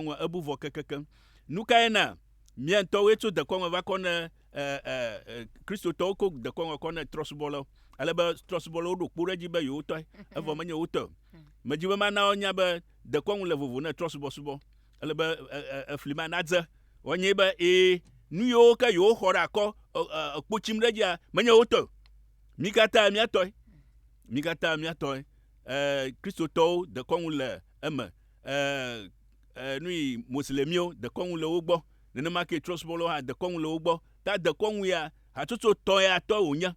ŋua, ebu vɔ kekekeŋ. Nu kae na mía ŋutɔwoe tso dekɔnua va kɔ ne e, e, e, Kristotɔwo ko dekɔnua kɔ ne trɔ̃subɔlawo ale be trɔ̃subɔlawo ɖo kpo ɖe edzi be yewo tɔe evɔ menye wo tɔe o. Medzi be mana woanya be dekɔnu le vovo ne trɔ̃subɔsubɔ. Ele be efli ma nadze. Woanye be ee, nu yiwo ke yewoxɔ ɖe akɔ ekpo tsim ɖe edzia menye wo tɔe o. Mí katã mía tɔe. Mí katã mía tɔe. E, Kristotɔwo dekɔnu le eme. E, e, nu yi Moslemiwo dekɔnu le wo gbɔ. Nenema ke trɔ̃subɔlawo hã dekɔnu le wo gbɔ. Ta dekɔnu ya hatsotso tɔ ya tɔ wònye.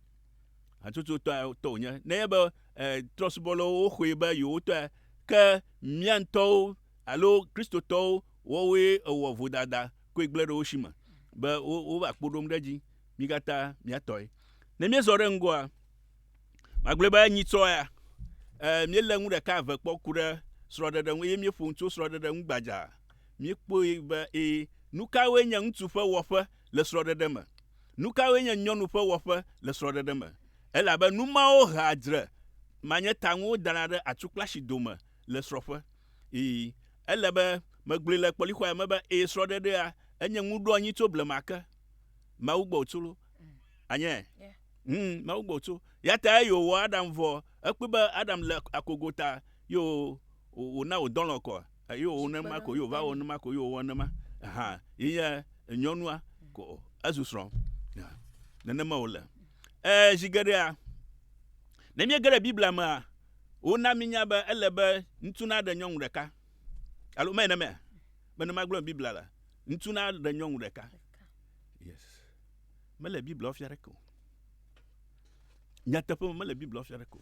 Hatsotso tɔ ya tɔ wònye. Nenye be e, trɔ̃subɔlawo woxɔe be yewo tɔe ke mía ŋutɔwo alo Kristotɔwo woawoe ewɔ vodada koe gblẽ ɖe wo si me be wova kpo ɖom ɖe edzi. Mí katã mía tɔe. Ne míezɔ ɖe ŋgɔa, magblɔe be nyitsɔ ya, e, míelé nu ɖeka eve kpɔ ku ɖe srɔ̃ɖeɖe ŋu eye míeƒo nu tso srɔ̃ɖeɖe ŋu gbadzaa. Míekpɔe be ee, nu kawoe nye ŋutsu ƒe wɔƒe le srɔ̃ɖeɖe me? Nu kawoe nye nyɔnu ƒe wɔƒe le srɔ̃ɖeɖe me? Elabe nu mawo hea dzre manyetanuwo dana ɖe atsu kple asi dome le srɔ̃ƒe. Ee, ele be megblɔe le kpɔlixɔa me be ee, srɔ̃ɖeɖea enye nuɖoanyi tso blema ke. Mawu gbɔ wòtso lo. Anye? Hmm, Mawu gbɔ wòtso. Ya ta eye wòwɔ Adam vɔ, ekpɔe be Adam le akogo ta ye wòna wòdɔ lɔ̃ kɔ. Ye wòwɔ nema ko, ye wòva wɔ nema ko, ye wòwɔ nema. Aha, ye nye nyɔnua ko ezu srɔ̃. Nenema wòle. E, zi geɖea, ne míege ɖe Biblia mea, wona mínya be ele be ŋutsu naɖe nyɔnu ɖeka. Alo me nenema? Me nenema gblɔ Biblia la. Ŋutsu naɖe nyɔnu ɖeka. Yes. Mele Biblia fia ɖeke o. Nyateƒe me mele Biblia fia ɖeke o.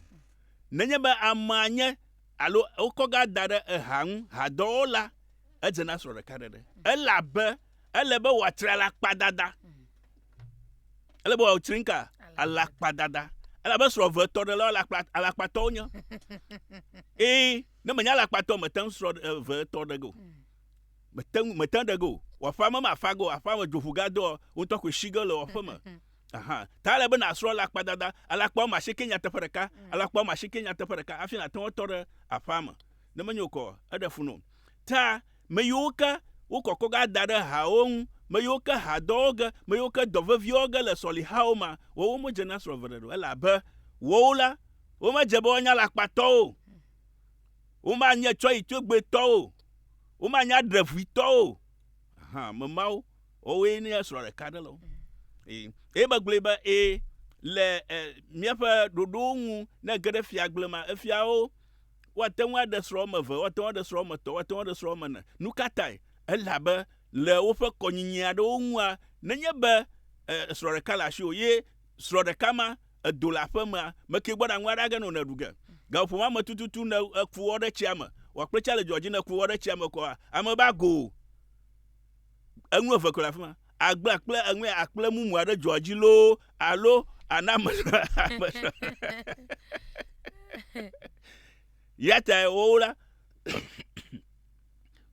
Nenye be amea nye alo wokɔ ga da ɖe eha ŋu, hadɔwɔla, edze na srɔ̃ ɖeka ɖeɖe. Elabe ele be wòatre alakpadada. Ele be wòatsri ŋka? Alakpadada. Elabe srɔ̃ ve tɔ ɖelawo alakpa alakpatɔwo nye. Ee, ne menye alakpatɔ mete ŋu srɔ̃ eve tɔ ɖe ge o. Mete ŋu mete ŋu ɖe ge o. Wò aƒea me mafa ge o. Aƒea me dzoʋu gadoa, wò ŋutɔ koe shi ge le wò aƒe me. Aha. Ta ele be nàsrɔ̃ alakpadada. Alakpa woame asieke nyateƒe ɖeka. Alakpa woame asieke nyateƒe ɖeka hafi nàte ŋu atɔ ɖe aƒea me. Ne menye o kɔ, eɖe fu nɔ. Ta me yiwo ke wokɔkɔ ga da ɖe hawo ŋu, me yiwo ke hadɔwo ge, me yiwo ke dɔ veviwo ge le sɔlihawo mea, woawo medze na srɔ̃ veɖeɖe o elabe woawo la, womedze be woanye alakpatɔwo o. Womanye tsɔyitogbetɔwo o. Womanye aɖevuitɔwo o. Hã, ame mawo, woawoe nye srɔ̃ ɖeka ɖe le wo. Eye eye megblɔe be ee le e, míaƒe ɖoɖowo ŋu ne ege ɖe fiagble ma, efiawo woate ŋu aɖe srɔ̃ woame eve, woate ŋu aɖe srɔ̃ woame etɔ̃, woate ŋu aɖe srɔ̃ woame ene. Nu ka tae? Elabe le woƒe kɔnyinyi aɖewo ŋua, nenye be e, srɔ̃ ɖeka le asiwò ye srɔ̃ ɖeka ma edo le aƒe mea, meke gbɔna nu aɖe age nɔ nèɖu ge. Gaƒoƒo ma me tututu ne eku wɔ ɖe tsia me, wò akpletsia le dzoa dzi ne eku wɔ ɖe tsia me kɔa, ame ba go. Enu eve ko le afi ma. Agble akple enu ya akple mumu aɖe dzoa dzi loo alo ana ame ame Ya ta wowo la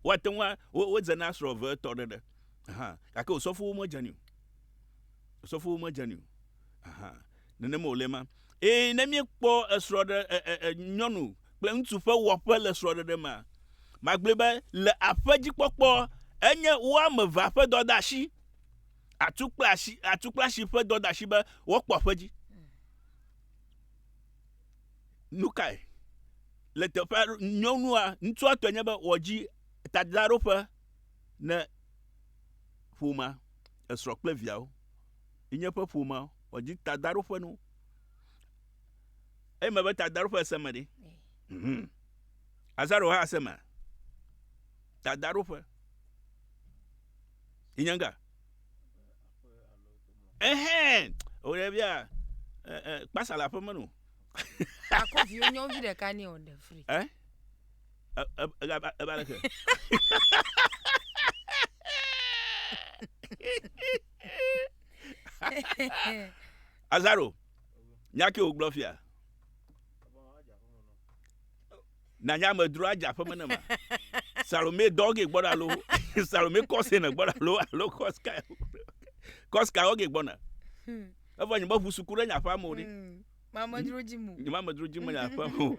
woate ŋu wodze na srɔ̃ eve etɔ̃ ɖeɖe. Aha gake osɔfowo medze nɛ o. Osɔfowo medze nɛ o. Aha, nenema wòle ma. Eye ne míekpɔ esrɔ̃ɖe e, e, e, nyɔnu kple ŋutsu ƒe wɔƒe le srɔ̃ɖeɖe mea, magblɔe be le aƒedzikpɔkpɔ enye wo ame evea ƒe dɔdeasi. Atsu kple asi, atsu kple asi ƒe dɔdeasi be woakpɔ aƒe dzi. Nu kae? Le teƒea, nyɔnua, ŋutsua tɔe nye be wòadzi tadraɖoƒe ne ƒomea, esrɔ̃ kple viawo. Yi nye ƒe ƒomea wòadzi tadaɖoƒe no. Eye mebe tadaɖoƒe ese me ɖe. Mhm. Azaro hã ese mea? Tadaɖoƒe. Yi nye nga. Ehɛn. O ɖe bia kpasa le aƒe me no. Akɔ viwo nyɔnuvi ɖeka nɛ wòɖe fri. Eh? Eba leke. Azaro, nya ke wògblɔ fia. Nanya amedzro adze aƒeme ne ma. Salome dɔ ge gbɔna alo Salome kɔse ne gbɔna alo alo kɔska kɔska wɔ ge gbɔna. Hmm. Evɔ nye me ʋu suku ɖe nye aƒea me o ɖe. Hmm. Mamedzro dzi mo. Nye mamedzro dzi mo nye aƒea me o.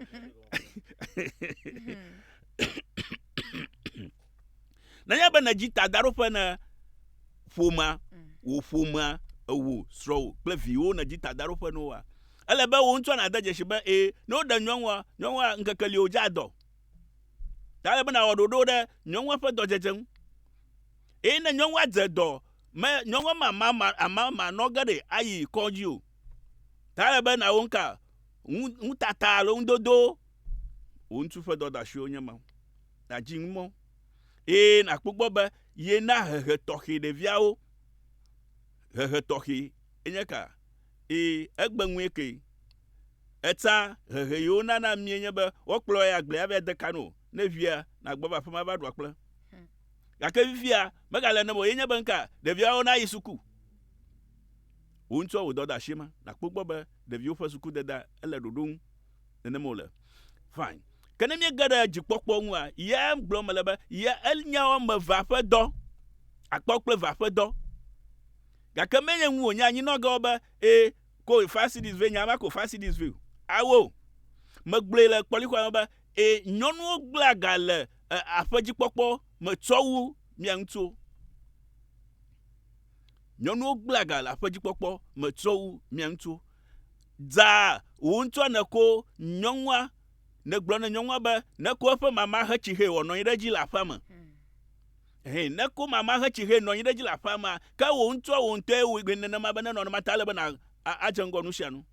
Hmm. Nenye be nèdzi tadaɖoƒe ne ƒomea, wò ƒomea, ewò, srɔ̃wò kple viwòwo nèdzi tadaɖoƒe na woa, ele be wò ŋutɔ nàde dzesi be ee, ne woɖe nyɔnua, nyɔnua ŋkeke li wòdze adɔ. Ta ele be nàwɔ ɖoɖo ɖe nyɔnua ƒe dɔdzedze ŋu. Eye ne nyɔnua dze dɔ, me nyɔnua ma ma ma ama manɔ ge ɖe ayi kɔdzi o. Ta ele be nàwɔ nuka? Nutata alo nudodowo. Wò ŋutsu ƒe dɔdeasiwo nye ma. Nàdzi nu mɔ eye nàkpɔ gbɔ be yena hehe tɔxɛ ɖeviawo. Hehe tɔxɛ enye ka? Ee, egbe ŋue ke. Etsa hehe yi wonana mie nye be woakplɔ ye agble ava de ka no ne via nagbɔ va aƒeme ava ɖu akple. Gake fifia megale nenem o. Ye nye be nuka? Ɖeviawo nayi suku. Wò ŋutɔ wò dɔdeasie ma. Nàkpɔ gbɔ be ɖeviwo ƒe sukudedea ele ɖoɖo ŋu. Nenem wòle. Fine. Ke ne míege ɖe dzikpɔkpɔ ŋua, ya gblɔm mele be ya enye woame evea ƒe dɔ. Akpɔ kple evea ƒe dɔ. Gake menye ŋu wònye anyinɔ ge be ee ko five cedis vɛ nya ma ko five cedis vɛ o. Awo. Megblɔe le kpɔlixɔa me be ee nyɔnuwo gblẽa ga le aƒedzikpɔkpɔ me tsɔ wu mia ŋutsuwo. Nyɔnuwo gblẽa ga le aƒedzikpɔkpɔ me tsɔ wu mia ŋutsuwo. Dzaa wò ŋutɔ nèko nyɔnua, nègblɔ ne nyɔnua be neko eƒe mama hetsi hɛ wòanɔ anyi ɖe edzi le aƒea me. Hɛ, neko mama hetsi hɛ nɔ anyi ɖe edzi le aƒea mea, ke wò ŋutɔ wò ŋutɔe wɔe nenema be nenɔ nenema ta ele be na adze ŋgɔ nu sia nu.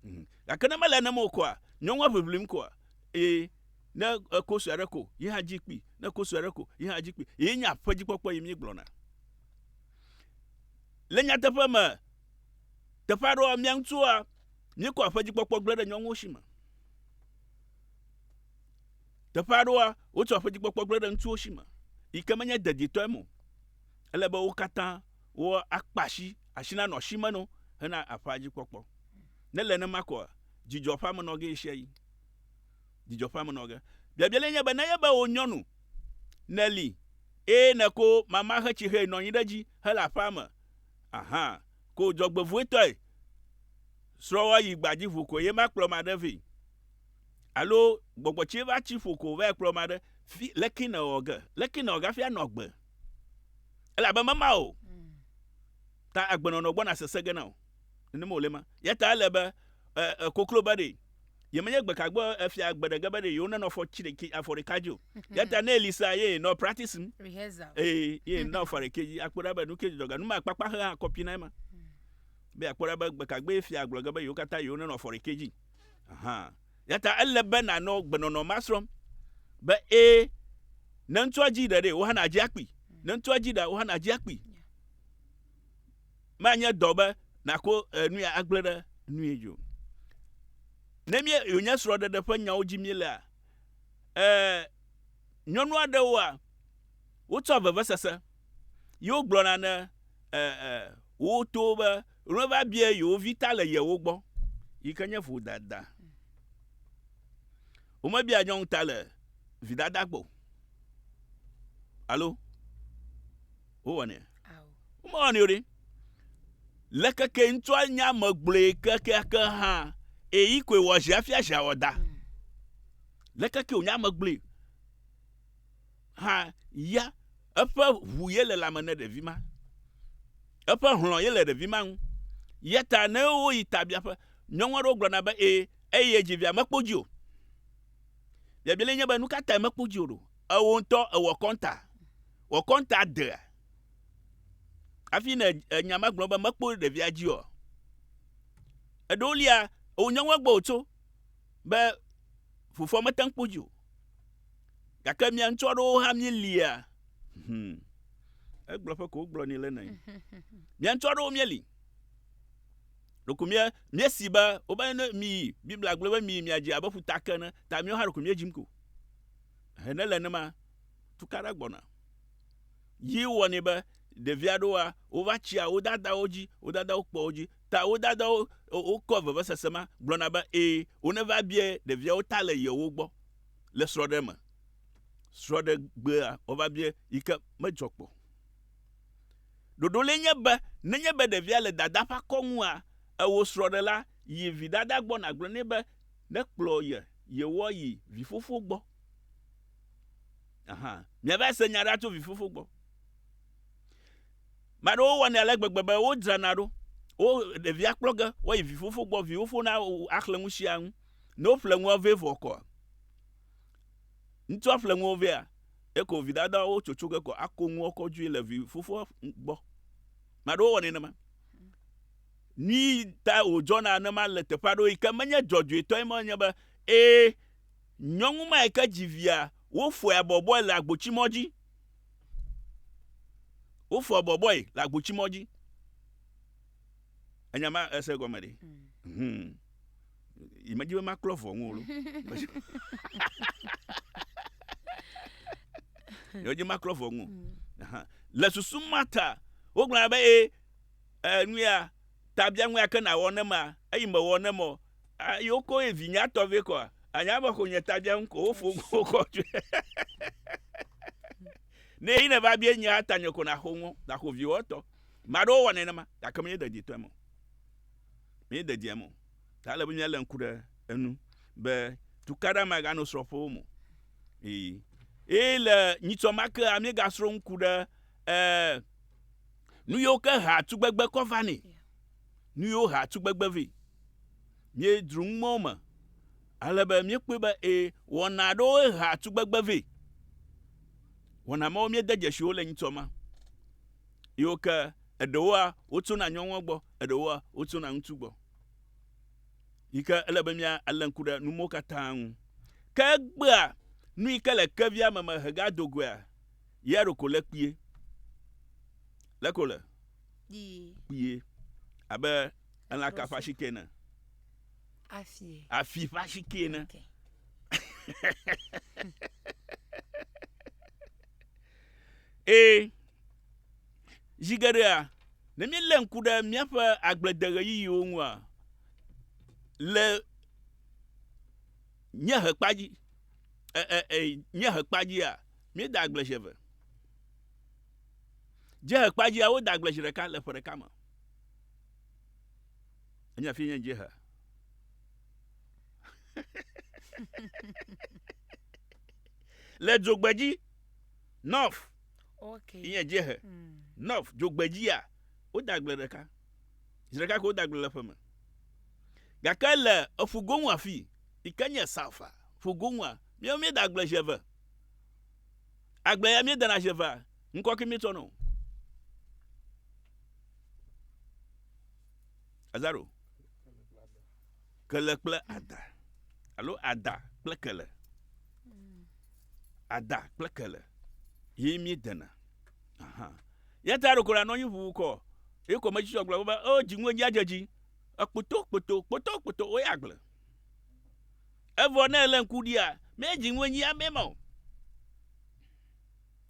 Mhm. Gake ne mele nenema o koa, nyɔnua ʋiʋlim koa, eye ne eko sue aɖe ko, ye hã dzi kpi, ne eko sue aɖe ko, ye hã dzi kpi. Ye nye aƒedzikpɔkpɔ yi míegblɔna. Le nyateƒe me, Teƒe aɖewoa, mía ŋutsuwoa, míekɔ aƒedzikpɔkpɔ gblẽ ɖe nyɔnuwo si me. Teƒe aɖewoa, wotsɔ aƒedzikpɔkpɔ gblẽ ɖe ŋutsuwo si me yi ke menye dedietɔe me o. Ele be wo katã woakpe asi, asi nanɔ asi me na wo hena aƒea dzi kpɔkpɔ. Ne le nenema koa, dzidzɔ ƒe ame nɔ ge ɣesiaɣi. Dzidzɔ ƒe ame nɔ ge. Biabia lae nye be nenye be wò nyɔnu nèli eye nèko mama hetsi hee nɔ anyi ɖe edzi hele aƒea me, Aha, ko dzɔgbevɔ̃etɔe, srɔ̃wòa yi gbeadzi ʋu ko ye ma kplɔ ame aɖe vɛ. Alo gbɔgbɔtsie va tsi ƒo ko va kplɔ ame aɖe. Fi, leke nèwɔ ge? Leke nèwɔ ge hafi anɔ agbe? Elabe mema o. Ta agbenɔnɔ gbɔna sesẽ ge na wò. Nenema wòle ma. Ya ta ele be e, e, koklo be ɖe yemenye gbe ka gbɔ efia gbe ɖe ge be ɖe yewo nenɔ afɔ tsi ɖeki afɔ ɖeka dzi o. Ya ta ne Elisa ye nɔ practice m. Rehearsal. Eye ye nɔ afɔ ɖeke dzi akpɔ ɖa be nu ke dzɔdzɔ ga nu ma kpakpa he hã kɔpi na ema. Be akpɔ ɖa be gbe ka gbe fia gblɔ ge be yewo katã yewo nenɔ afɔ ɖeke dzi. Aha. Ya ta ele be nànɔ gbenɔnɔ ma srɔ̃m be ee ne ŋutsua dzi ɖe ɖe wo hã nàdzi akpi. Ne ŋutsua dzi ɖe wo hã nàdzi akpi. Manye dɔ be nàko enu ya agblẽ ɖe nu ye dzi o. Ne mí wònye srɔ̃ɖeɖe ƒe nyawo dzi míelea, e, nyɔnu aɖewoa, wotsɔ vevesese ye wogblɔna ne e, e, wo towo be woneva bia yewo vi ta le yewo gbɔ yi ke nye vodada. Womebia nyɔnu ta le vidada gbɔ o. Alo? Wowɔnɛ? Womewɔnɛ o ɖe. Le keke ŋutsua nye ame gblɔe kekeake hã, eyi koe wɔ zi hafi azia wɔ da. Le keke wònye ame gblɔe hã, ya eƒe ʋu ye le lãme ne ɖevi ma. Eƒe hlɔ̃ ye le ɖevi ma ŋu. Ya ta ne woyi tabiaƒe, nyɔnu aɖewo gblɔna be ee, eye dzi via mekpɔ dzi o. Biabia lae nye be nu ka tae mekpɔ dzi o ɖo? Ewò ŋutɔ ewɔ kɔnta. Wɔ kɔnta dea. Hafi ne enya ma gblɔ be mekpɔ ɖevia dzi o. Eɖewo lia, ewò nyɔnua gbɔ wòtso be fofoa mete ŋu kpɔ dzi o. Gake mia ŋutsu aɖewo hã míelia. Hmm. Egblɔ ƒe ko wogblɔ nɛ le nɛ. Mia ŋutsu aɖewo míeli. Ɖeko mía míesi be wobe ne miyi Biblia gblɔ be miyi miadzi abe ƒuta ke ene ta míawo hã ɖeko míedzim ko. He ne le nenema tukaɖa gbɔna. Yi wɔnɛ be ɖevi aɖewoa wova tsia wo dadawo dzi, wo dadawo kpɔ wo dzi ta wo dadawo wokɔ vevesese ma gblɔna be ee woneva bia ɖeviawo ta le yewo gbɔ le srɔ̃ɖe me. Srɔ̃ɖegbea wova bia yi ke medzɔ kpɔ o. Ɖoɖo lae nye be nenye be ɖevia le dada ƒe akɔ ŋua, ewò srɔ̃ɖela yi vidada gbɔ nàgblɔ nɛ be nekplɔ ye yewoayi vifofo gbɔ. Aha. Miava se nya ɖa tso vifofo gbɔ. Ame aɖewo wɔnɛ ale gbegbe be wodzrana ɖo. Wo ɖevia kplɔ ge woayi vifofo gbɔ, vifofo na axlẽ nu sia nu. Ne woƒle nua vɛ vɔ kɔa, ŋutsua ƒle nuwo vɛa, eko vidadawo tsotso ge kɔ ako nuwo kɔ dzoe le vifofoa gbɔ. Ame aɖewo wɔnɛ nenema. Nu yi ta wòdzɔna nenema le teƒe aɖewo yi ke menye dzɔdzɔetɔe ma nye be ee nyɔnu ma yi ke dzi via wofɔe bɔbɔe le agbotsimɔ dzi. Wofɔ bɔbɔe le agbotsimɔ dzi. Enya ma ese gɔme ɖe. Mm. Hmm. Yi medzi be maklɔ vɔ ŋu o lo. Yi medzi maklɔ vɔ ŋu. Mm. Le susu ma ta wogblɔna be ee e, nu ya tabianu ya ke nawɔ ne ma eyi mewɔ ne mɔ yi wokɔ ye vinya tɔ vɛ kɔa anya be xɔ nye tabianu ko wofo wokɔ tsoe ne yi ne va bia nya tanye ko naxo ŋu naxo viwɔ tɔ maɖewo wɔ nenema gake menye dedietɔe mo menye dedie mo ta ele be míalé ŋku ɖe enu be tukaɖa maganɔ srɔ̃ƒewo mo eye eye le nyitsɔ ma kea míegasrɔ̃ ŋku ɖe ɛɛ Nu yiwo ke hea tugbegbe kɔ vanɛ. Nu yiwo hea tugbegbe vɛ. Míedzro nu mawo me ale be míekpɔe be ee, wɔna aɖewo hea tugbegbe vɛ. Wɔna mawo míede dzesi wo le nyitsɔ ma. Yiwo ke eɖewoa wotsona nyɔnua gbɔ, eɖewoa wotsona ŋutsu gbɔ. Yi ke ele be míalé ŋku ɖe nu mawo katã ŋu. Ke egbea nu yi ke le kevia me mehe gado goea, ya ɖeko le kpuie. Leke wòle? Kpuie. Abe elãka ƒe asike ene. Afi. Afi ƒe asike ene. Ee, zi geɖea, ne míelé ŋku ɖe míaƒe agbledeɣeyiɣiwo ŋua, le nye hekpa dzi, e, e, e, nye hekpa dzia, míeda agble zi eve. Dziehekpa dzia, woda agble zi ɖeka le ƒe ɖeka me. Enye afi nye dziehe. Le dzogbedzi, north, okay. nye dziehe. Mm. North, dzogbedzia, woda agble ɖeka. Zi ɖeka ko woda agble le ƒe me. Gake le eƒugoŋu afi yi ke nye south-a, ƒugoŋua, míawo míeda agble zi eve. Agble ya míedena zi evea, ŋkɔ ke míetsɔna o. Azaro. Kele kple ada. Alo ada kple kele. Ada kple kele. Ye míedena. Aha. Ya ta ɖeko la nɔ anyi ʋuu kɔ. Ye ko metsitsɔ gblɔ be o dzi ŋue dzi adze dzi. Ekpoto kpoto kpoto kpoto woye agble. Evɔ ne ele ŋku ɖia, me dzi ŋue nyi ame ma o.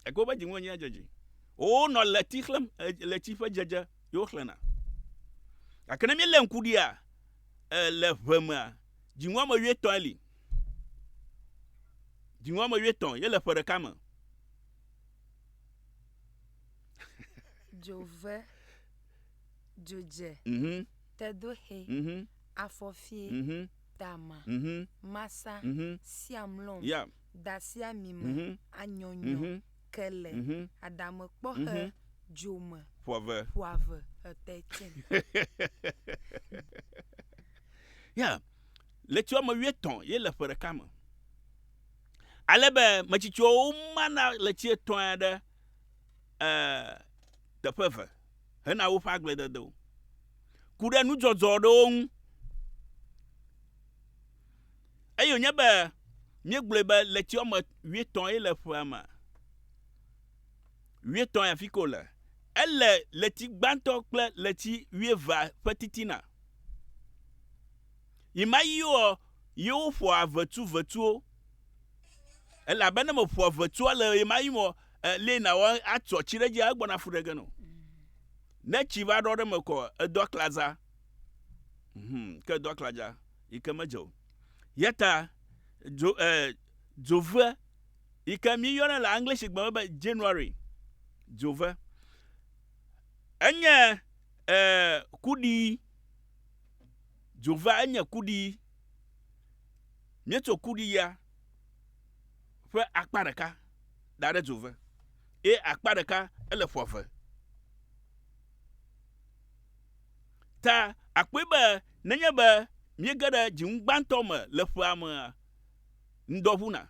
Gake wobe dzi ŋue nyi adze dzi. Wonɔ leti xlẽm, leti ƒe dzedze ye woxlẽna. Gake ne míelé ŋku ɖia, le ʋe mea, dziŋu ame wuietɔ̃e li. Dziŋu ame wuietɔ̃ ye le ƒe ɖeka me. Dzove, dzodze, mhm. tedoxe, mhm. afɔfie, mhm. tama, mhm. masa, mhm. siamlɔm, yeah. dasiamime, mhm. anyɔnyɔ, mhm. kele, mhm. adamekpɔxe, Mhm. dzome, ƒoave. ƒoave, etetsin. Ya, ɣleti woame wuietɔ̃ ye le ƒe ɖeka me. Ale be metsitsiwo womana ɣleti etɔ̃a ɖe eh, teƒe eve hena woƒe agblededewo. Ku ɖe nudzɔdzɔ aɖewo ŋu. Eye wònye be míegblɔe be ɣleti woame wuietɔ̃ ye le ƒea me. Wuietɔ̃ afi ke wòle. Ele ɣleti gbãtɔ kple ɣleti wuievea ƒe titina. Ɣemaɣiwoa, ye woƒoa vetsu vetsuwo. Elabe ne meƒoa vetsua le ɣemaɣi me lée nàwɔ atsɔ tsi ɖe edzia, egbɔna fu ɖe ge nɔ. Ne tsi va ɖɔ ɖe eme kɔ, edo aklaza. Hmm, ke edo aklaza yi ke medze o. Ya ta dzo e dzove yi ke míeyɔna le English gbe me be January, dzove. Enye e kuɖi. Dzovea enye kuɖi. Míetso kuɖi ya ƒe akpa ɖeka. da ɖe dzove eye akpa ɖeka ele ƒo eve. Ta akpɔe be nenye be míege ɖe dzinu gbãtɔ me le ƒea mea, ŋdɔ ʋuna.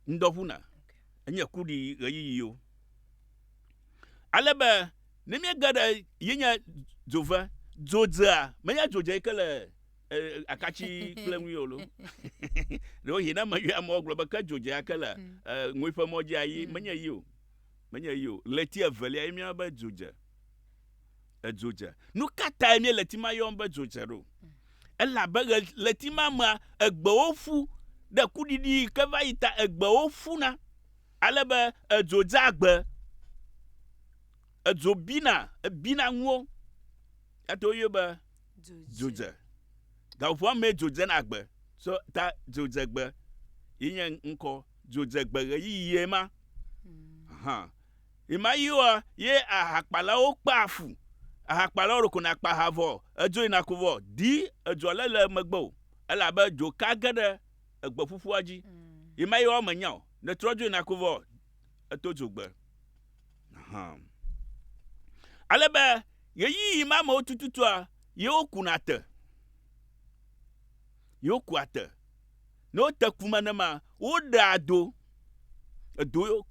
Ŋdɔ ʋuna. Enye kuɖi ɣeyiɣiwo. Ale be ne míege ɖe ye nye dzove, dzodzea menye dzodze yi ke le e, akatsi kple nu yi o lo. Ɖewohĩ ne meyɔe amewo gblɔ be ke dzodzea ke le e, ŋui ƒe mɔ dzia yi menye yi o. Menye yi o. Ɣleti evelia ye míeyɔna be dzodze. Edzodze. Nu ka tae míele ɣleti ma yɔm be dzodze ɖo? Elabe ɣleti ma mea, egbewo ƒu ɖe kuɖiɖi yi ke va yi ta egbewo ƒuna ale be edzo dzea gbe. Edzo bina, ebina nuwo. Eya ta woyɔe be dzodze. Gaƒoƒoa mee dzo dzena gbe. So ta dzodzegbe ye nye ŋkɔ. Dzodzegbe ɣeyiɣie ma. Hã. Ɣemaɣiwoa, ye ahakpalawo kpea fu. Ahakpalawo ɖeko nakpa ha vɔ, edzo yina ko vɔ, di edzoa lé le megbe o. Elabe dzoka ge ɖe egbe ƒuƒua dzi. Ɣemaɣiwoa menya o. Ne trɔ dzo yina ko vɔ, eto dzogbe. Hã. Ale be ɣeyiɣi ma mewo tututua, ye wokuna te. Ye wokua te. Ne wote ku nenema, woɖea do. Edo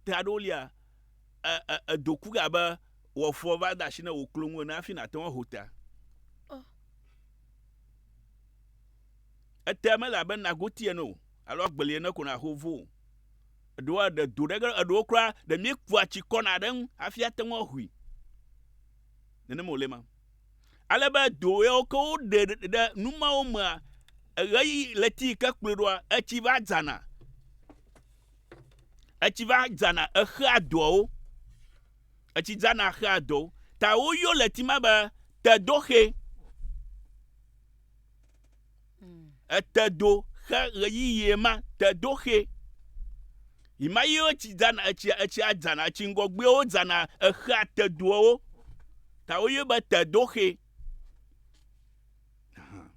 te aɖewo lia, edo ku abe wɔfɔ va de asi ne wò klo ŋu ene hafi nàte ŋu aho tea. Oh. Etea mele abe nagoti ene o alo agbeli ene ko nàho vo o. Eɖewoa ɖe do ɖe ge, eɖewo kura ɖe míekua tsi kɔna ɖe eŋu hafi ate ŋu ahui. Nenema wòle ma. Ale be do yawo ke woɖe ɖe nu mawo mea, ɣeyiɣi ɣleti yi ke kplɔe ɖoa, etsi va dzana. Etsi va dzana exea doawo. Etsi dzana xea dowo. Ta woyɔ ɣleti ma be tedoxe. Etedo xe ɣeyiɣie ma, tedoxe. Yi ma ye etsi dzana, etsia, etsia dzana, etsi ŋgɔgbewo dzana exea tedoawo. Ta woyɔe be tedoxe. Aha.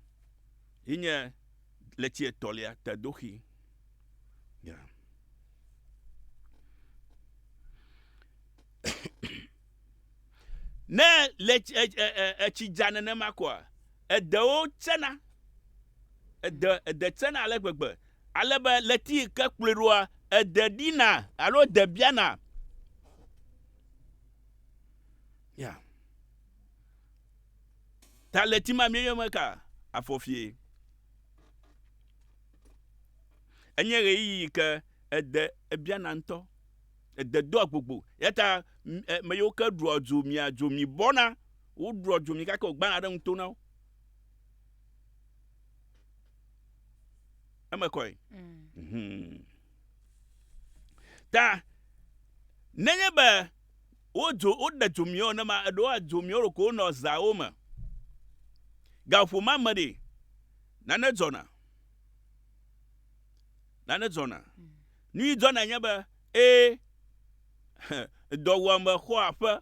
Ye nye ɣleti etɔ̃lia, tedoxi. Ya. Ne le etsi dza nenema koa, edewo tsena. Ede ede tsena ale gbegbe ale be ɣleti yi ke kplɔe ɖoa, ede ɖina alo ede biana. Ya. Ta ɣleti ma míeyɔ me ka? Afɔfie. Enye ɣeyiɣi yi ke ede ebiana ŋutɔ. Ede doa gbogbo. Eya ta ame yiwo ke ɖua dzo mia dzo mi bɔna. Woɖua dzo mi kaka wògbãna ɖe ŋuto na wo. Eme kɔe. Mm. Ta nenye be wodzo woɖe dzomiwo nema eɖewoa dzomiwo ɖeko wonɔ zawo me. Gaƒoƒo ma me ɖe nane dzɔna. Nane dzɔna. Nu yi dzɔna nye be ee dɔwuame xɔ aƒe.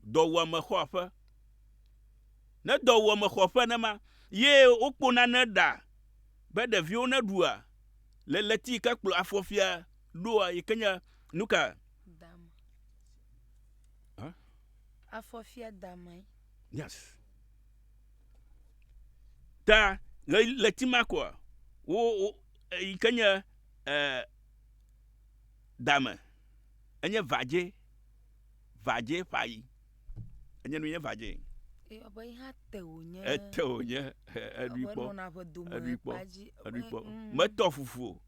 Dɔwuame xɔ aƒe. Ne dɔwuame xɔ aƒe nema ye wokpo nane ɖa be ɖeviwo ne ɖua le ɣleti yi ke kplɔ afɔfia ɖoa yi ke nye nu ka? Dama. Huh? Afɔfia dama. Yes. Ta le ɣleti ma koa wo wo yi ke nye eh, dame enye vadze vadze ƒayi enye nu nye vadze. Ebe yi hã te wònye. Ete wònye eɖui kpɔ eɖui kpɔ eɖui kpɔ metɔ fufu o.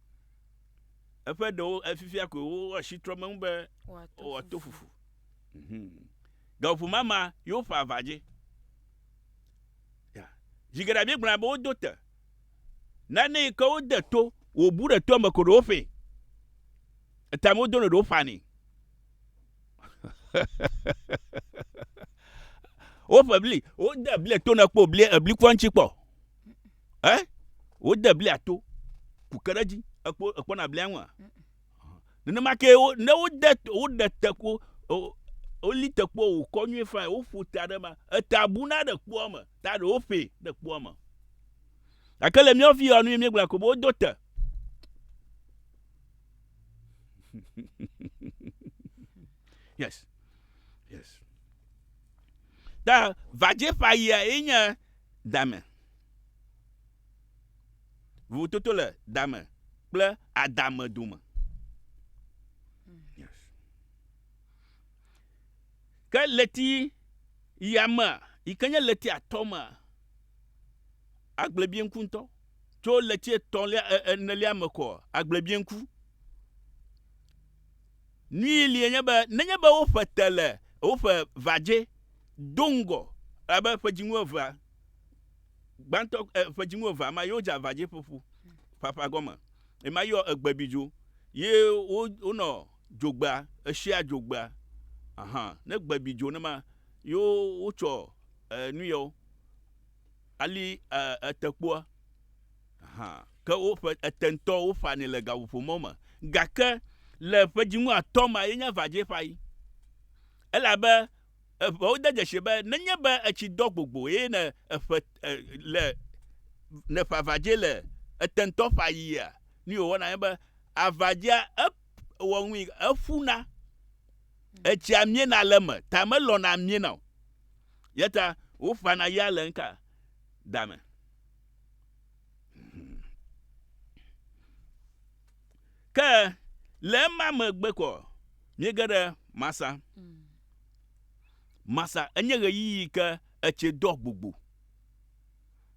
Eƒe ɖewo efifia koe wo asi trɔ me ŋu be wòato fufu. Mhm. Gaƒoƒo ma ma ye woƒe ava dzi. Ya. Zi geɖe míegblɔna be wodo te. Nane yi ke wode to wòbu ɖe toa me ko ɖe woƒee. Eta me wodo ne ɖe woƒanɛ. Woƒe bli, wode bli to ne kpɔ bli ebli kpɔ ŋuti kpɔ. Eh? Wode blia to ku ke ɖe edzi. Ekpɔ ekpɔna blia ŋua? Nenema ke wo ne wode woɖe te ko woli te kpɔ wòkɔ nyuie fain woƒo ta ɖe ma eta buna ɖe kpoa me ta ɖe woƒe ɖe kpoa me. Gake le míawo fi ya nu ye míegblɔna ko be wodo te. Yes. Yes. Ta vadze ƒe ayia ye nye dame. Vovototo le dame kple adame dome. Yes. Ke leti yamea yi ke nye leti atɔ mea, agblebieŋku ŋutɔ. Tso leti etɔ̃lia enelia me kɔ agblebieŋku. Nu yi lie nye be nenye be woƒe te le woƒe vadze do ŋgɔ abe ƒe dzinu evea gbãtɔ ƒe dzinu evea ma yewo dze avadze ƒoƒo ƒaƒa gɔme. Ema yɔ egbe bidzo ye wonɔ dzogbea esia dzogbea ahan ne gbe bidzo nema yewo wotsɔ nu yawo ali etekpoa hã ke woƒe ete ŋutɔ woƒanɛ le gaƒoƒo mɔ me. Gake le ƒe dzinu atɔ ma ye nye vadze ƒaɣi. Elabe eʋewo de dzesi be nenye be etsi dɔ gbogbo ye ne eƒe le ne ƒe avadze le ete ŋutɔ ƒaɣia, nu yi wòwɔna nye be avadzea ewɔ nui eƒuna. Etsia miena le eme ta melɔna miena o. Ya ta woƒana ya le ŋka dame. Ke le ema megbe kɔ míege ɖe Masa. Masa enye ɣeyiɣi ke etsi dɔ gbogbo.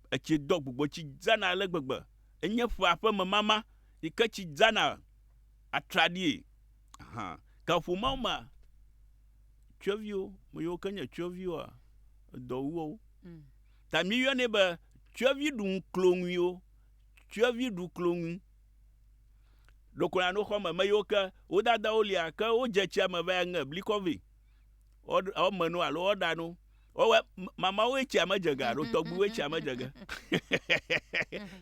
Etsi dɔ gbogbo, tsi dzana ale gbegbe. Enye ƒea ƒe memama yi ke tsi dzana atraɖii. Hã gaƒoƒo mawo mea, tsyɔviwo, ame yiwo ke nye tsyɔviwoa, edɔ wu wo. Ta míyɔnɛ be tsyɔvi ɖu ŋukloŋuiwo, tsyɔvi ɖu kloŋui. Ɖeko nànɔ xɔ me, ame yiwo ke wo dadawo lia ke wodze tsia me va yi ŋe blikɔ vɛ. Woame no alo woaɖa no. Woawɔe mamawoe tsia me dze ge alo tɔgbuiwoe tsia me dze ge.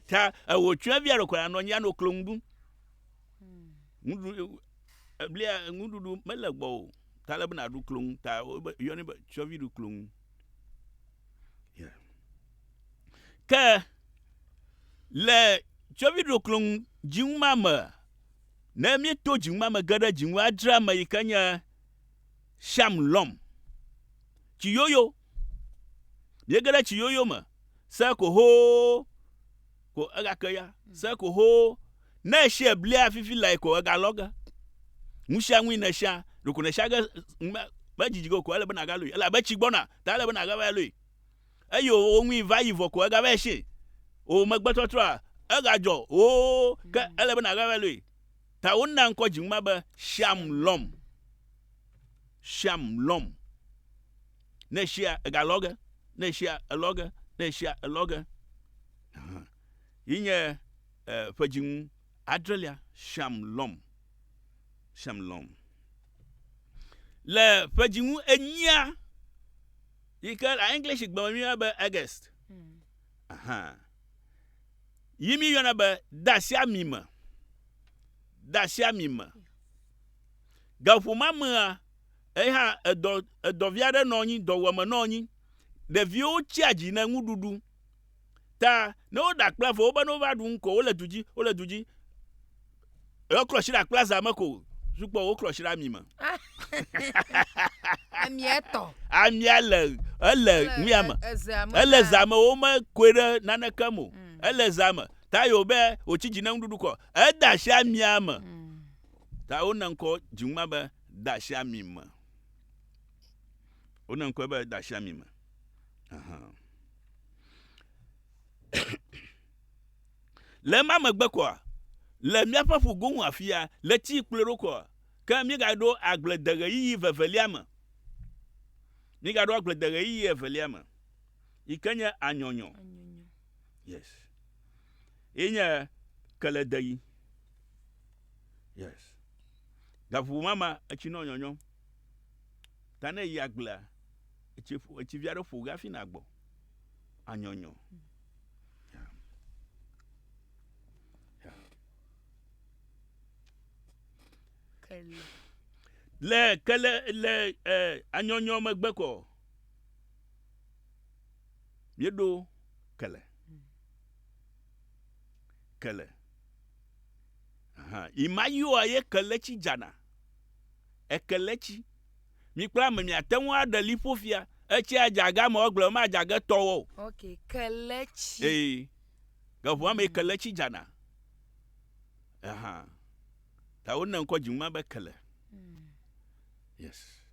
Ta ewò tsyɔ̃evia ɖeko nànɔ anyi anɔ kloŋu ɖum. Nuɖuɖu eblia nuɖuɖu mele gbɔ o. Ta ele be nàɖu kloŋu ta wobe yɔnɛ be tsyɔvi ɖu kloŋu. Yeah. Ke le tsyɔvi ɖu kloŋu dziŋu ma me, ne míeto dziŋu ma me ge ɖe dziŋu adrea me yi ke nye Sham lɔm. Tsi yoyo. Míege ɖe tsi yoyo me. Se ko hoo ko egake ya. Se ko hoo. Ne esia blia fifi lae ko egalɔ ge. Nu sia nui nèsia, ɖeko nèsia ge medzidzi ge o ko ele be nàgalɔe. Elabe tsi gbɔna ta ele be nàgava lɔe. Eye wò ŋui va yi vɔ ko egava esi. Wò megbetɔtrɔa, egadzɔ oo ke ele be nàgava lɔe. Ta wona ŋkɔ dziŋu ma be Shamlɔm. Shamlɔm. Ne esia egalɔ ge, ne esia elɔ ge, ne esia elɔ ge. Yi nye ƒe dziŋu adrelia Shamlɔm. Shamlɔm. Le ƒe dziŋu enyia yi ke le English gbe me míeyɔna be August. Aha. Yi míeyɔna be de asi ami me. De asi ami me. Gaƒoƒo ma mea, eya edɔ edɔvi aɖe nɔ anyi, dɔwuame nɔ anyi. Ɖeviwo tsia dzi ne nuɖuɖu. Ta ne woɖe akpla vɔ wobe ne wova ɖu nu ko wole du dzi, wole du dzi. Woklɔ asi ɖe akpla za me ko sukpɔ woklɔ asi ɖe ami me. Amia tɔ. Amia le ele nuya me. Ele za me womekoe ɖe naneke me o. Ele za me. Ta yi wòbe wòtsi dzi ne nuɖuɖu kɔ. Ede asi amia me. Ta wona ŋkɔ dziŋu ma be de asi ami me. Wona ŋkɔe be de asi ami me. Aha. Le ema megbe koa, le míaƒe ƒugo ŋu afia, le tsi kplɔe ɖo koa, ke míegaɖo agbledeɣeyiɣi vevelia me. Míegaɖo agbledeɣeyiɣi evelia me, yi ke nye anyɔnyɔ. Yes. Ye nye keledeɣi. Yes. Gaƒoƒo ma ma, etsi nɔ nyɔnyɔm. Ta ne èyi agblea, etsi ƒo, etsi vi aɖe ƒo ge hafi nàgbɔ. Anyɔnyɔ. Kele. Le kele le eh, anyɔnyɔ megbe kɔ míeɖo kele. Kele. Aha. Imayoa ye keletsi dzana. Ekeletsi. Mi kple ame miate ŋu aɖe liƒo fia. Etsia dza ge amewo gblɔ madza ge tɔwo o. Ok, keletsi. Ee. Gaƒoƒo ame keletsi dzana. Aha. Ta wone ŋkɔ dzinu ma be kele. Yes.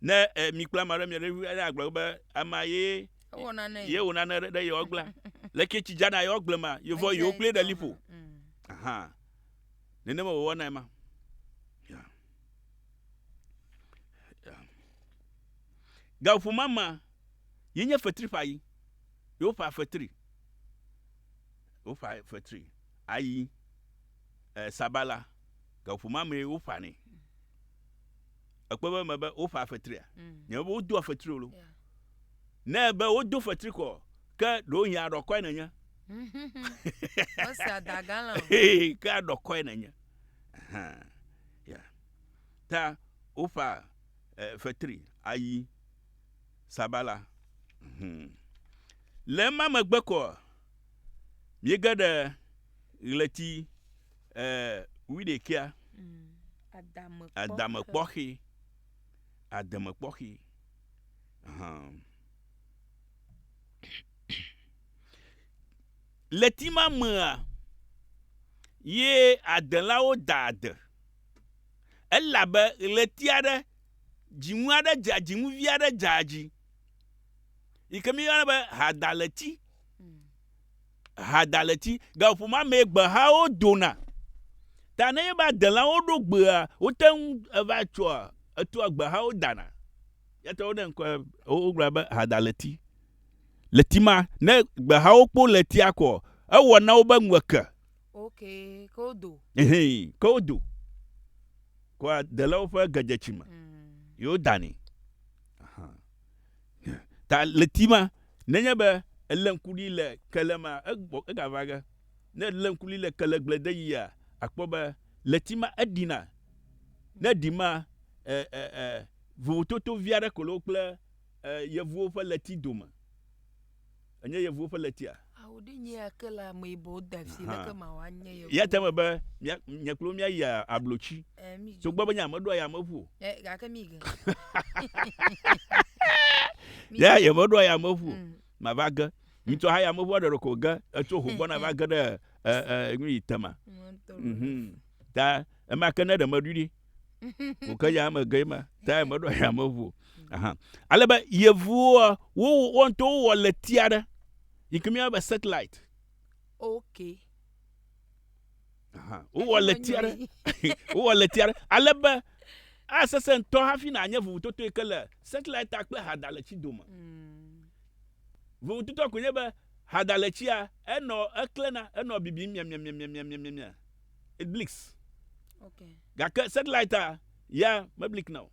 Ne e, mi kple ame aɖe mi ɖe agblɔ be amea ye Ewɔ nane. ye wò nane ɖe yewoa gblea. Leke tsi dzana yewoa gble ma, yevɔ yewo kple ɖe liƒo. Aha. Nenema wòwɔna ema. Ya. Ya. Gaƒoƒo ma ma ye nye fetri ƒe ayi. Ye woƒa fetri. Woƒa fetri. Ayi e, sabala. Gaƒoƒo ma mee woƒa nɛ. Ekpɔ be me be woƒa fetria. Nye be wodoa fetri o lo. Yeah. Ne be wodo fetri kɔ, ke ɖewohĩ aɖɔkɔe nenye. Mese adagã o. Ke aɖɔkɔe nenye. Aha. Yeah. Ta woƒa eh, fetri, ayi, sabala. Le ema megbe kɔ, míege ɖe ɣleti eh, wuiɖekɛa. Adamekpɔxi. Ademekpɔxi. Aha. Ɣleti ma mea, ye adelawo da ade. Elabe ɣleti aɖe, dzinu aɖe dza, dzinuvi aɖe dza dzi yi ke míeyɔna be hadaleti. Hadaleti. Gaƒoƒo ma mee gbehawo dona. Ta nenye be adelawo ɖo gbea, wote ŋu eva tsɔa etoa gbehawo dana. Ya ta wone ŋkɔe wogblɔna be hadaleti. Leti ma, ne gbehawo kpɔ letia kɔ, ewɔ na wo be ŋue ke. Ok, ke wodo. Ehee, ke wodo. Kɔ adelawo ƒe gedzetsi me. Yewo danɛ. Aha. Ta leti ma, nenye be elé ŋku ɖi le kele ma, egbɔ egava ge. Ne elé ŋku ɖi le kele gbledeyia, akpɔ be leti ma eɖina. Ne eɖi ma, e, e, e, vovototo vi aɖe ko le wo kple e, yevuwo ƒe leti dome. Enye yevuwo ƒe letia? Awo ɖe nye ya ke le ameyibɔwo da fi leke ma wa nye yevuwo. Ya ta me be mía nye kple wo míayi ablotsi. Eh, mi dzo. Togbɔ be nye ame ɖoa yameʋu o. Eh, gake mi ge. Mi Ya ge. ye meɖoa yameʋu o. Mava ge. Ŋutɔ hã yameʋua ɖe ɖeko ge etso ho gbɔna va ge ɖe e, e, nu yi tema. Mhm. Ta ema ke ne ɖe meɖui ɖi. Ko ke ya me ge ma. Ta meɖoa yameʋu o. Aha. Ale be yevuwoa, wo wo ŋutɔ wowɔ ɣleti aɖe yi ke míeyɔna be satellite. Ok. Aha. Wowɔ ɣleti aɖe. Wowɔ ɣleti aɖe ale be asesẽ ŋutɔ hafi nànye vovototo yi ke le satellite kple hadaletsi dome. Vovototoa koe nye be hadaletsia enɔ eklẽna, enɔ bibim miamiamiamiamiamia. It blinks. Okay. Gake satellite ya meblikna o.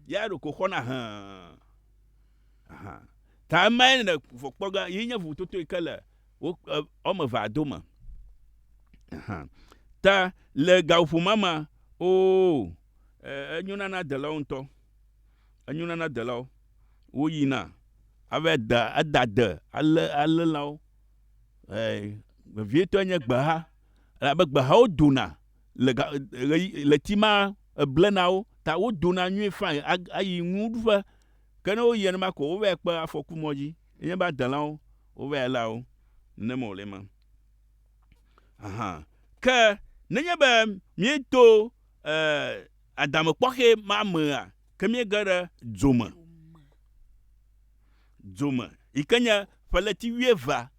Ya ɖeko xɔna hẽe. Aha. Ta emae ne vɔ kpɔ ge ye nye vovototo yi ke le wo woame evea dome. Aha. Ta le gaƒoƒo ma mea, oo enyona na delawo ŋutɔ. Enyona na delawo. Woyina ava da eda de ale alé lãwo. E vevietɔe nye gbeha elabe gbehawo dona le ga ɣeyiɣi ɣleti ma eblena wo ta wodona nyuie fine ayi nuɖuƒe. Ke ne woyi nenema ko wovae kpe afɔku mɔ dzi. Nenye be adelãwo wovae léa wo. Nenema wòle ema. Aha. Ke nenye be míeto e adamekpɔxɛ ma mea, ke míege ɖe dzome. Dzome yi ke nye ƒe ɣleti wuievea.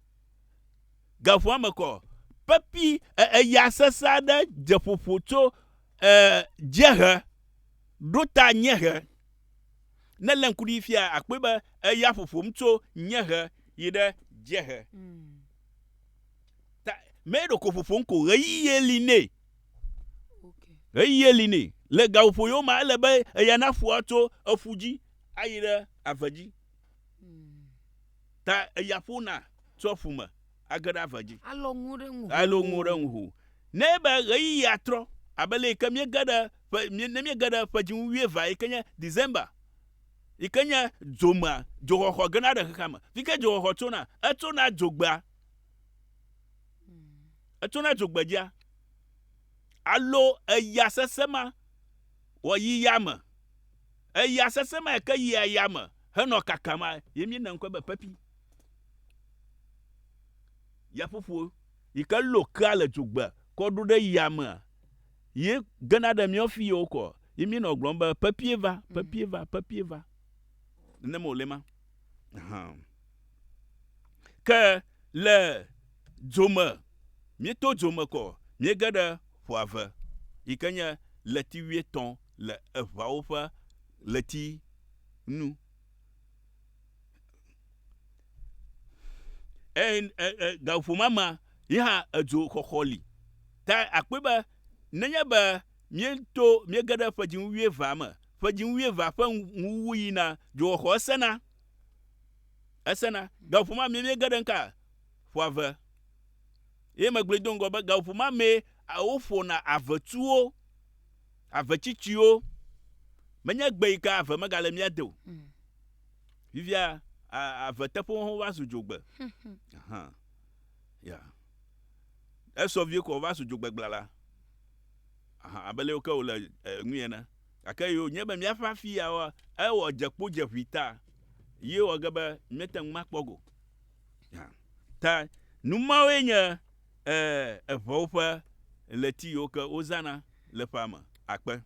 Gaƒoa me kɔ pepi eya sesẽ aɖe dze ƒoƒo tso e dziehe ɖo ta nyiehe. Ne lé ŋku ɖi fia, akpɔe be eya ƒoƒom tso nyiehe yi ɖe dziehe. Ta me ɖeko ƒoƒom ko ɣeyiɣie li nɛ. Ɣeyiɣie li nɛ. Le gaƒoƒo yiwo ma ele be eya naƒoa tso eƒu dzi ayi ɖe ave dzi. Ta eya ƒona tso eƒu me age ɖe ave dzi. Alɔ ŋu ɖe ŋu. Alɔ ŋu ɖe ŋu ho. Ne be ɣeyiɣia trɔ abe le yi ke míege ɖe ƒe ne míege ɖe ƒe dziŋu wuievea yi ke nye December yi ke nye dzomea, dzoxɔxɔ gena ɖe xexea me. Fi ke dzoxɔxɔ tsona? Etsona dzogbea. Etsona dzogbedzia. Alo eya sesẽ ma wòayi yame. Eya sesẽ ma yi ke yia yame henɔ kakama ye míena ŋkɔe be pepi. Yaƒoƒo yi ke lo kea le dzogbe kɔ ɖo ɖe yamea ye gena ɖe míawo fi yiwo kɔ ye míenɔ gblɔm be pepie va, pepie va, pepie va. Nenema wòle ma. Hã. Ke le dzome, míeto dzome kɔ, míege ɖe ƒoave yi ke nye ɣleti wuietɔ̃ le eʋeawo ƒe ɣleti nu. Eye e, e, gaƒoƒo ma mea, ye hã edzoxɔxɔ li. Ta akpɔe be nenye be míeto míege ɖe ƒedzinu wuievea me, ƒedzinu wuievea ƒe nuwuwu yina, dzoxɔxɔ esena. Esena. Gaƒoƒo ma mee míege ɖe ŋka? Ƒoave. Ye megblɔe do ŋgɔ be gaƒoƒo ma mee woƒona avetuwo, avetsitsiwo. Menye gbe yi ke ave megale mía de o. Fifia aveteƒewo hã va zu dzogbe. Hã. Ya. Esɔ vie ko va zu dzogbe gblala. Aha, abe le ke wòle nui ene. Gake yi wònye be míaƒe afi ya wa, ewɔ dze kpo dze ʋui ta ye wɔ ge be míete ŋu makpɔ go. Ya. Ta nu mawoe nye e, eʋewo ƒe ɣleti yiwo ke wozãna le ƒea me. Akpe.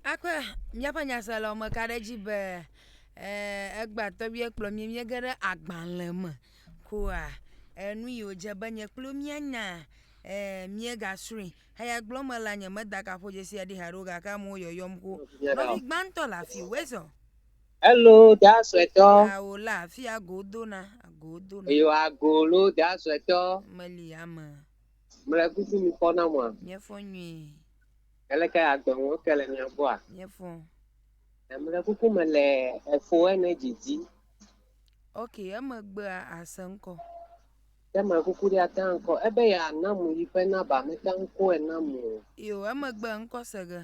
Akpe, míaƒe nyaselawo meka ɖe edzi be e, egbea tɔgbia kplɔ mí míege ɖe agbalẽ me koa enu yi wòdze be nye kpli wo míanya e, míegasrɔ̃e. Eya gblɔm mele nyemeda kaƒodzesi aɖi haɖe o gake amewo yɔyɔm ko. Nɔvi gbãtɔ le afi wòe zɔ. Hello, da suetɔ. Awo le afi ago dona, ago dona. Eyo ago lo da suetɔ. Meli ame. Mle kuku mi kpɔ na moa. Míefɔ nyuie. Eleke agbe ŋu ke le mia gbɔa? Míefɔ. Mle kuku me le efo ene dzidzi. Ok, emegbea ase ŋkɔ. Ke me kuku ɖe ata ŋkɔ. Ebe ya nam yi ƒe naba meta ŋkɔe nam o. Yo, emegbe ŋkɔ se ge.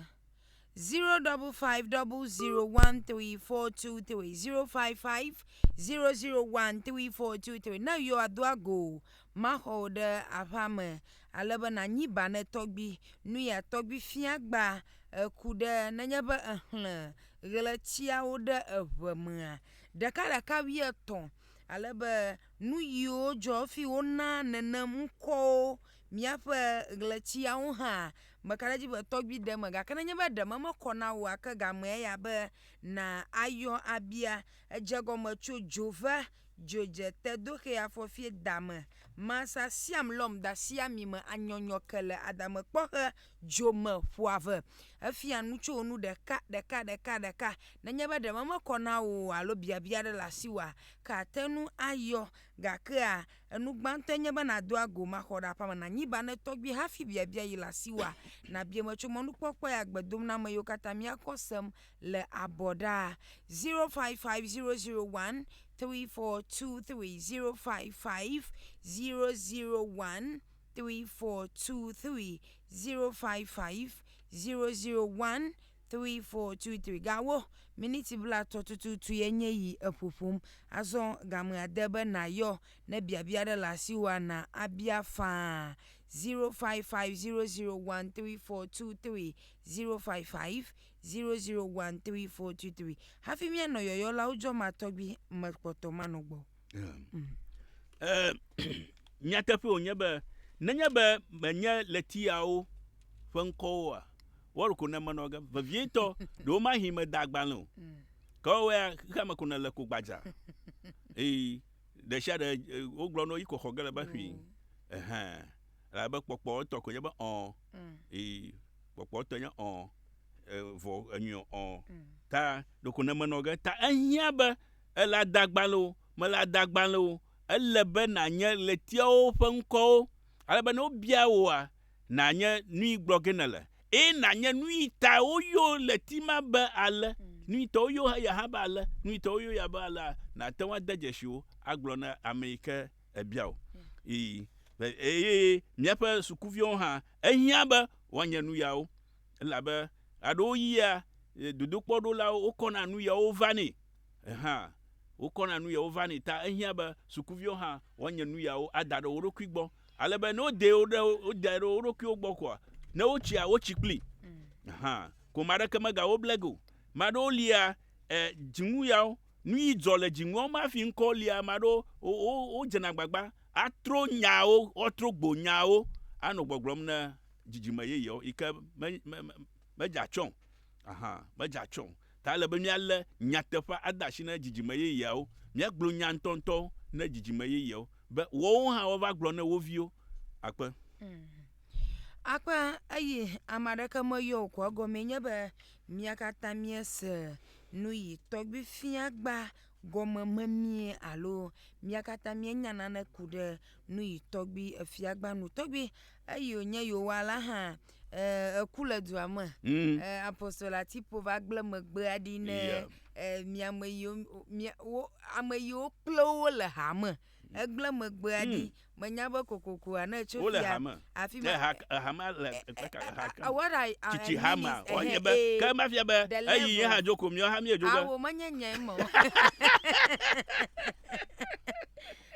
055 001 3423 055 001 3423 Ne yɔ ado ago maxɔ wò ɖe aƒea me ale be nànyi ba ne tɔgbui. Nu ya tɔgbui fia gba eku ɖe nenye be exlẽ ɣletiawo ɖe eʋe mea ɖekaɖeka wuietɔ̃ ale be nu yiwo dzɔ hafi wona nenem ŋkɔwo míaƒe ɣletiawo hã meka ɖe edzi be tɔgbui ɖe eme gake nenye be ɖe eme mekɔ na wò ke gamea ya be na ayɔ abia. Edze gɔme tso dzove, dzodze, tedoxe, afɔfie, dame, masa, siam, lɔm, dasi, ami me, anyɔnyɔ, kele, adame, kpɔxe, dzome, ƒoave. Efia nu tso nu ɖeka ɖeka ɖeka ɖeka. Nenye be ɖe eme mekɔ na wò alo biabia ɖe le asiwòa, ke ate ŋu ayɔ gakea enu gbãtɔe nye be nàdo ago maxɔ ɖe aƒea me nànyi ba ne tɔgbui hafi biabia yi le asiwòa. Nàbia me tso mɔnukpɔkpɔ ya gbe dom na ame yiwo katã míakɔ sem le abɔ ɖaa. 055 001 3423 055 001 3423 055 001 3423 Gawo miniti blaetɔ̃ tututu ye nye yi eƒoƒom. Azɔ gamea de be nàyɔ ne biabia ɖe le asiwòa na abia faa. 055 001 3423 055 001 3423 Hafi míanɔ yɔyɔlawo dzɔm tɔgbi mekpɔtɔ manɔ gbɔ. Eh, nyateƒe wònye be nenye be menye ɣletiawo ƒe ŋkɔwoa, wɔɖo ko ne menɔ ge. Vevietɔ ɖewomahi meda agbalẽ o. Ke woya xexea me ko nele ko gbadza. Eye ɖe sia ɖe wogblɔ no yi ko xɔ ge le be ƒi. Ehɛn. Elabe kpɔkpɔ etɔ ko nye be ɔ. Eye kpɔkpɔ etɔ nye ɔ. Vɔ enyuiɔ ɔ. Ta ɖeko ne menɔ ge. Ta ehiã be ele adagbalẽ o, mele adagbalẽ o, ele be nànye ɣletiawo ƒe ŋkɔwo ale be ne wobia wòa, nànye nu yi gblɔ ge nèle eye nànye nu yi ta woyɔ ɣleti ma be ale, nu yi ta woyɔ eya hã be ale, nu yi ta woyɔ eya be alea, nàte ŋu ade dzesi wo agblɔ na ame yi ke ebia wò. Eye eye míaƒe sukuviwo hã, ehiã be woanye nu yawo elabe ɣeaɖewoɣia, dodokpɔɖolawo wokɔna nu yawo vanɛ hã. Wokɔna nu yawo vanɛ ta ehiã be sukuviwo hã woanye nu yawo ada ɖe wo ɖokui gbɔ ale be ne wode wo ɖe wodae ɖe wo ɖokuiwo gbɔ koa, Ne wotsia, wotsi kpli. Hã. Ko ame aɖeke megawo ble ge o. Ame aɖewo lia e, dzinu yawo. Nu yi dzɔ le dzinuawo me hafi ŋkɔ lia, ame aɖewo wo, wo, wodzena agbagba atro nyawo, woatro gbo nyawo anɔ gbɔgblɔm na dzidzime yeyewo yi ke me, me, me, medze atsyɔ̃ o. Aha, medze atsyɔ̃ o. Ta ele be míalé nyateƒea ade asi na dzidzime yeyeawo, míagblɔ nya ŋutɔŋutɔwo na dzidzime yeyeawo be woawo hã woava gblɔ na wo viwo. Akpe. Akpe eye ame aɖeke meyɔ o ko egɔmee nye be mía katã míese nu yi tɔgbi fia gba gɔme memie alo mía katã míenya nane ku ɖe nu yi tɔgbi efia gba nu. Tɔgbi eyi wònye yewoa la hã e, eku le dua me. E, Apostol Atipo va gblẽ megbea ɖi ne Yeah. e, mia ame yiwo mia wo ame yiwo kple wo le hame. Egblẽ megbea ɖi. Menya be kokokoa ne etso Wole fia hame. afi Ne ma. ha hame le kaka ha ka. What I, I Tsitsi mean hamea. is, Wòanye ehe, be eh, ke mafia be the eyi ye level. hã dzo ko míawo hã míedzo ge. Awo menye nye me o.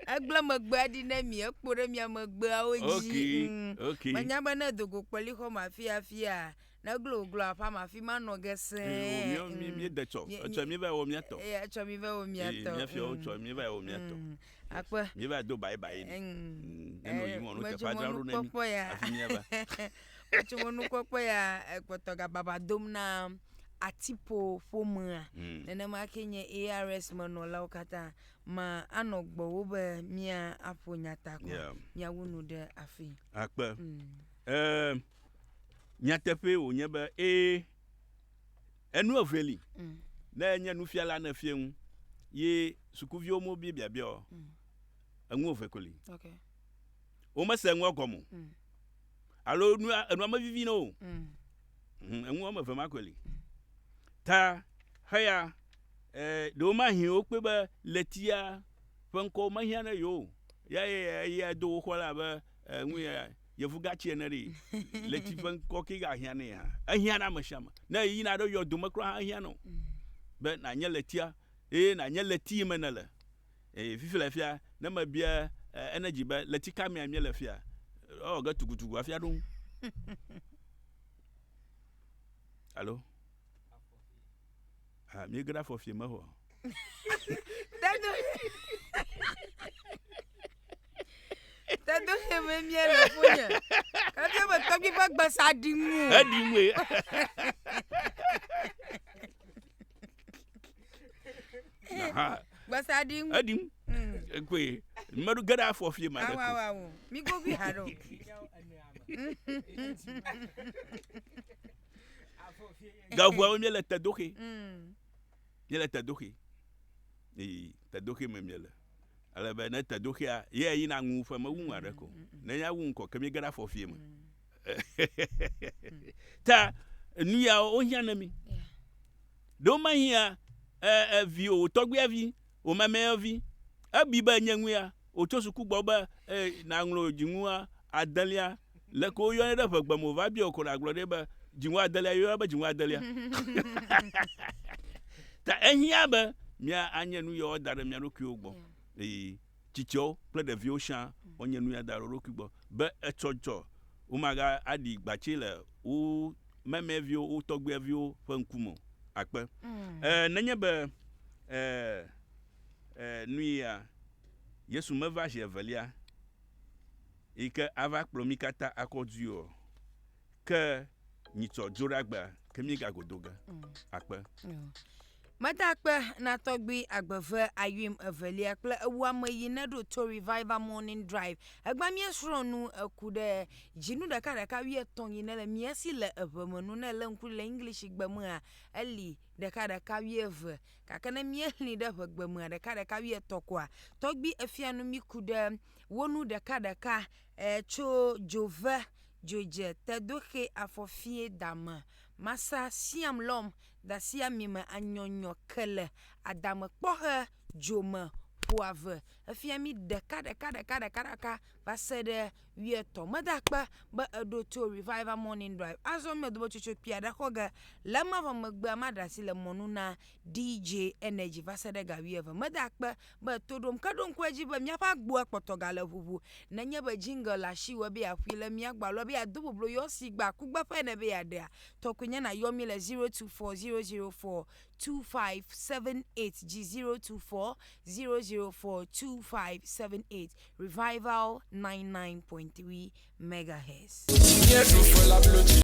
Egblẽ megbea ɖi ne mi, ekpo ɖe mia megbeawo dzi. Okay, okay. Menya be ne dogo kpeli xɔ me afi afia, ne glo glo aƒea me afi ma nɔ ge sẽe. Ee, míawo mí míede tsɔ. Etsɔ mi va wɔ mía tɔ. Eya etsɔ mi va wɔ mía Ee, tɔ. mía fiawo tsɔ mi va wɔ mía tɔ. Akpe. Mi va do bye bye ni. Ne nɔ yim wɔnu teƒe adzra ɖo ne mi. Metsɔ ya. Hafi míava. Metsɔ mɔnukpɔkpɔ ya ekpɔtɔ gababa dom na Atipo ƒomea. Nenema ke nye ARS menɔlawo katã ma anɔ gbɔwò be mía aƒo nyata kɔ. Yeah. Míawu nu ɖe afi. Akpe. Eh, nyateƒee wònye be ee, enu eve li. Ne enye nufiala ne fie ŋu ye sukuviwo mobie biabia o, enu eve ko li. Okay. Womese enua gɔme o. Alo nua enua mevivi na wo o. Enu woame eve ma koe li. Ta heya eh, ɖewo mahi wokpɔe be ɣletia ƒe ŋkɔwo mehiã na yewo o. Ya ye eya do wo xɔ la abe eh, nu ya yevugatsi ene ɖi. Ɣleti ƒe ŋkɔ ke gahiã nɛ hã. Ehiã na ame sia ame. Ne eyina ɖe yɔdo me kura hã ehiã na wò be nànye ɣletia eye nànye ɣleti yi me nèle. Eye fifi le fia ne mebia energy be ɣleti ka mea míele fia, ewɔ ge tugutugu hafi aɖo ŋu. Alo? Ah, míege ɖe afɔfie me xɔ. Tedo Tedo he me míele funye. Kafi be tɔgbi ƒe gbesa ɖi ŋu. Eɖi ŋue. Aha. Gbesa ɖi ŋu. Eɖi ŋu. Koe meɖo ge ɖe afɔfie ma ɖe Awo ko. awo awo. Mi gobi ha ɖo. Gaʋuawo míele tedoxe. Míele tedoxe. Ee, tedoxe me míele. Ale be ne tedoxea, ye yina ŋu ƒe mewu ŋu aɖe ko. Ne ya wu ŋkɔ ke míege ɖe afɔfie me. Ta nu yawo wohiã na mi. Ɖewo mahiã e, vi o, tɔgbuia vi, wò mamɛa vi. Ebi be nye ŋuya, wòtso suku gbɔ be e, nàŋlɔ dzinua adelia. Leke woyɔnɛ ɖe ʋegbe me wòva bia wò ko nàgblɔ ɖe be dzinu adelia yɔyɔ be dzinu adelia. Ta ehiã be mía anye nu yawo da ɖe mía ɖokuiwo gbɔ. Eye tsitsiawo kple ɖeviwo siaa woanye nu ya da ɖe wo ɖokui gbɔ be etsɔtsɔ womaga aɖi gbatsi le wo mɛmɛviwo, wo tɔgbuiaviwo ƒe ŋkume o. Akpe. E, nenye be e, e, nu ya Yesu meva zi evelia yi ke ava kplɔ mí katã akɔ dui o, ke nyitsɔ dzoɖagbea ke míegago do ge. Akpe. Meda akpe na tɔgbui agbeve ayuim evelia kple ewu ame yi ne ɖo to Revival Morning Drive. Egbea míesrɔ̃ nu eku ɖe dzinu ɖekaɖeka wuietɔ̃ yi ne le mía si le eʋe me nu. Ne èlé ŋku le English gbe mea, eli ɖekaɖeka wuieve. Gake ne míexlẽe ɖe ʋegbe mea, ɖekaɖeka wuietɔ̃ koa. Tɔgbui efia nu mí ku ɖe wo nu ɖekaɖeka e tso dzove, dzodze, tedoxe, afɔfie, dame, masa, siam lɔm, dasi ami me, anyɔnyɔ, kele, adame kpɔxe, dzome, ƒoave. Efia mí ɖeka ɖeka ɖeka ɖeka ɖeka. Va se ɖe wuietɔ̃. Meda akpe be èɖo to Revival Morning Drive. Azɔ míedo be tsotso kpui aɖe xɔ ge. Le ema vɔ megbea, maɖe asi le mɔnu na DJ Energy va se ɖe ga wuieve. Meda akpe be èto ɖom. Ke ɖo ŋku edzi be míaƒe agboa kpɔtɔ gale ʋuʋu. Nenye be jingle le asiwò be yeaƒoe le mía gbɔ alo be yeado boblo yɔ si gbe akugbeƒe ene be yeaɖea, tɔkɔe nye nàyɔ mí le 024004 2578 dzi 024 004 2578 Revival 99.3 megahertz.